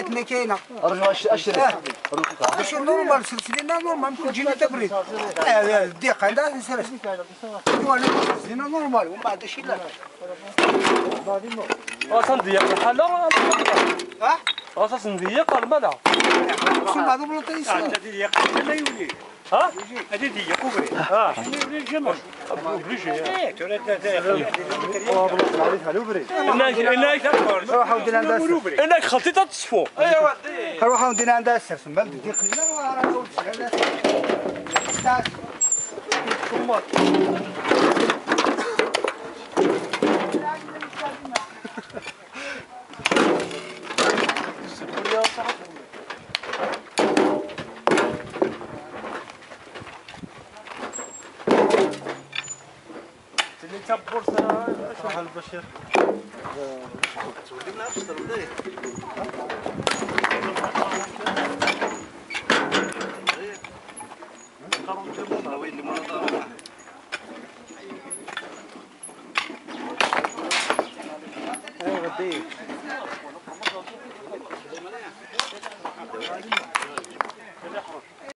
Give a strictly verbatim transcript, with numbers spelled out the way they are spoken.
هنا كاينه. رجع اش اش آه. اش نورمال سلسلينا نورمال ممكن تجيني تبريد. آه، الضيقه عندها سلسله. ايوا انا سلسلينا نورمال ومن بعد اش لا. اه تنضيق الحاله. ها؟ اه تنضيق الملا. ثم هذا بلوطيس. ها؟ هذه دي يقوبري. ها؟ شنو يولي الجمل؟ إيه، ترى تا-، تا-، تا-، تا-، روحوا دينا ندس. إنك خلطي تصفو. روحوا دينا ندس، سمبل دي خلينا.